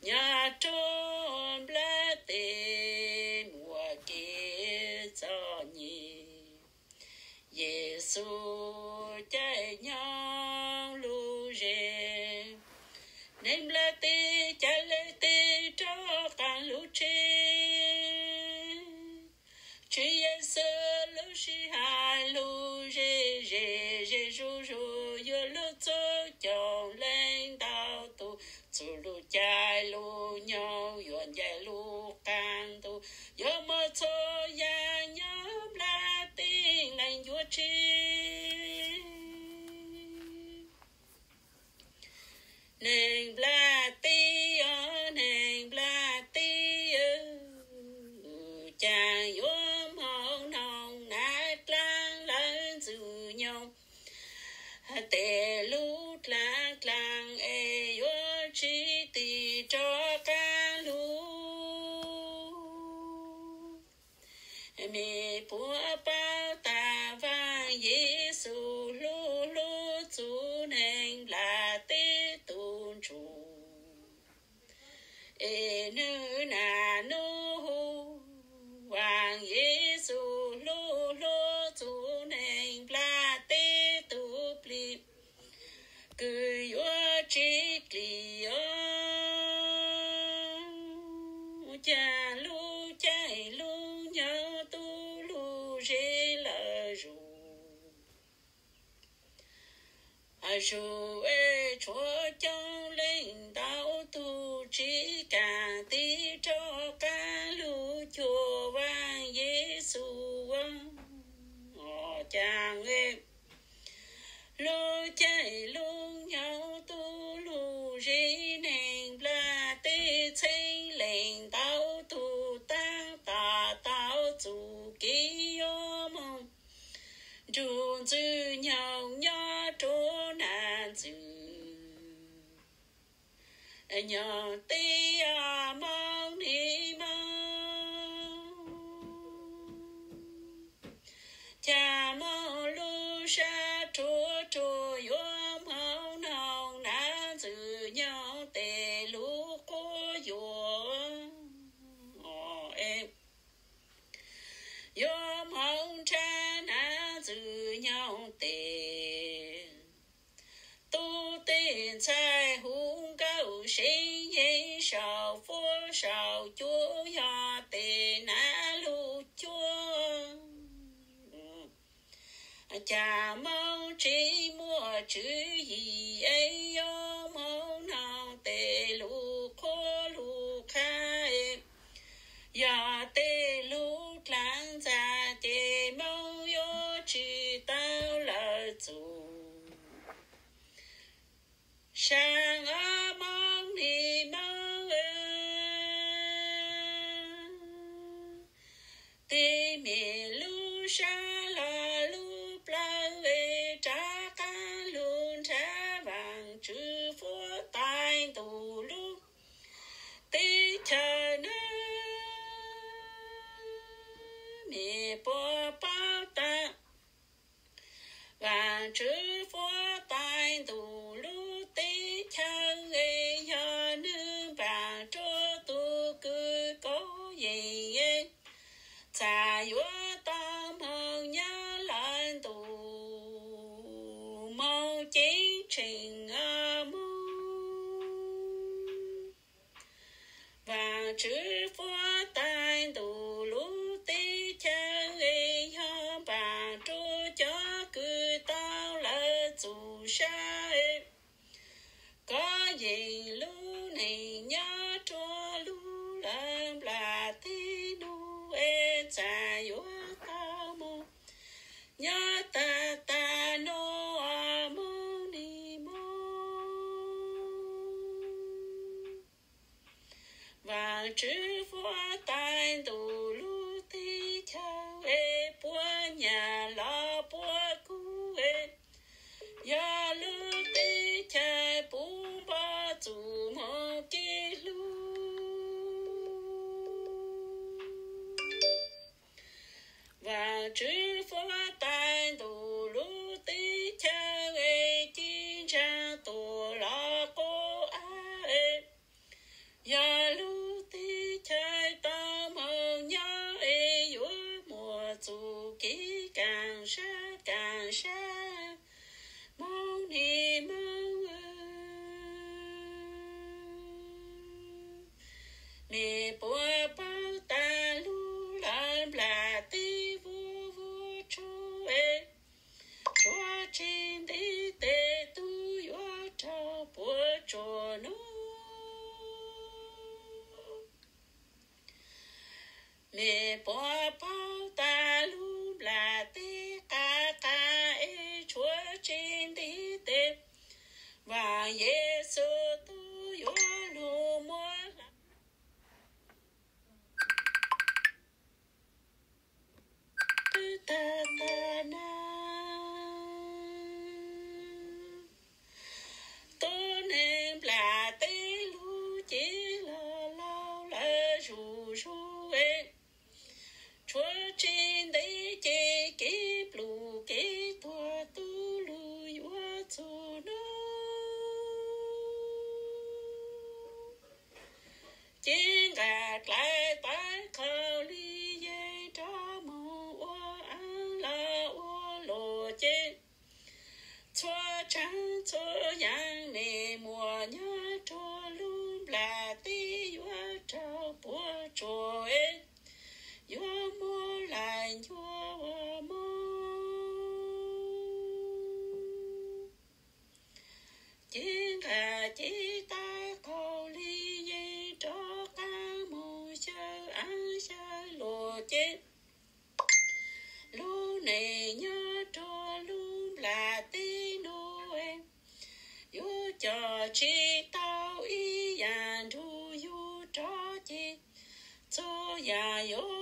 nyob rua nplaj teb muaj kev txom nyem. Yexus caij nyoog lug ze, neeg nplaj teb ca le teb rov qaab lug tseb. Tswv Yexus lub sij hawm lug ze ze ze zuj zus, yuav lug txug caum leej ntau tug, txug lug caij lug nyoog yuav ncaim lug qaab ntuj, yuav muaj txhua yaam nyob nplaj teb leej yuav tseb. Neeg nplaj teb os, neeg nplaj teb, caag yuav moog noog nav dlaab lawv ntxwg nyoog, tes lub dlaab dlaab es yuav tsib tig rov qaab lug. Mej puab paub tas Vaaj Yexus hlub hlub txug neeg nplaj teb tug ntsuj, es nwg nam nub hu Vaaj Yexus hlub hlub txug neeg nplaj teb tug plig, kws yuav tseb dlig os. Caag lub caij lub nyoog tub lug ze lawm zuj zus, es tshuav coob leej ntau tug tsi kaam tig rov qaab lug cuag Vaaj Yexus. Caag lub caij lub nyoog tub lug ze, neeg nplaj teb txheeb leej ntau tug taab tom tau txuj kev yuav moog nrug ntxwg nyoog nyob rua nam ntxwg nyoog teb moog nim moog. Caag moog lub sab rua rua yuav moog noog nam ntxwg nyoog tes lub quab yuam, yuav moog nrhav nam ntxwg nyoog tes. Tub tej ntxhais hu nkauj seev yeeb sau fuab sau cuab, yog tes nam lug cuab. Caag moog tsi muaj tswv yim es yuav moog noog tes lub quab lug qha. Yog tej lub dlaab ntxa ces moog yuav tsi tau lawm txug saab os moog nim moog. Tej mej lub sab los lub plawv es rov qaab lug nrhav Vaajtswv fuab tais ntuj lub teb chaws nawb. Mej puas paub tas Vaajtswv fuab tais ntuj lub teb chaws es yog nwg npaam rua tug kws kov yees, txhaj yuav tau moog nyob lawm ntuj moog ceeb tsheej os moog. Vaajtswv fuab tais ntuj lub teb chaws es yog npaam rua cov kws tau lawv txuj sa, kov yees lub neej nyob rua lub lawv nplaj teb nub es txhaj yuav tau moog nyob tag tag nub moog nim moog. Vaajtswv fuab tais ntuj lub teb chaws es puab nyam los puab kub es yog lub teb chaws puv npo txuj moog kev hlub. Vaajtswv fuab tais ntuj lub teb chaws es ci ntsaa tuaj los quab av es yog Puas paub tas lub lawv nplam teb vuj vuj tsuag es tshuav tsis ntev tes tug yuav raug puas tsuaj no. Mej puas paub tas lub nplam teb qab qab es tshuav tsis ntev tes Vaam Yexus tug yuav lug muab hlawv tag tag na. Tuab neeg nplam teb lug cev lug laug lawv zuj zus es tshuav tsis ntev ces kev plum kev tuag tub lug yuav txug nub. Ces nqa dlai tawv qaug li yeej rov moog ua aab lug ua luam ces txhua tsaab txhua yaam mej muaj nyob rua lub nplam teb yuav raug puas tsuaj es yuav muab lais ncua ua mob. Ces nqa cev tawv qaug li yeej rov qaab moog xyaw aab xyaw luam ces lub neej nyob rua lub nplam teb nuav yuav coj tsis tau ib yaam nrug yug rov ces txhua yaam yuav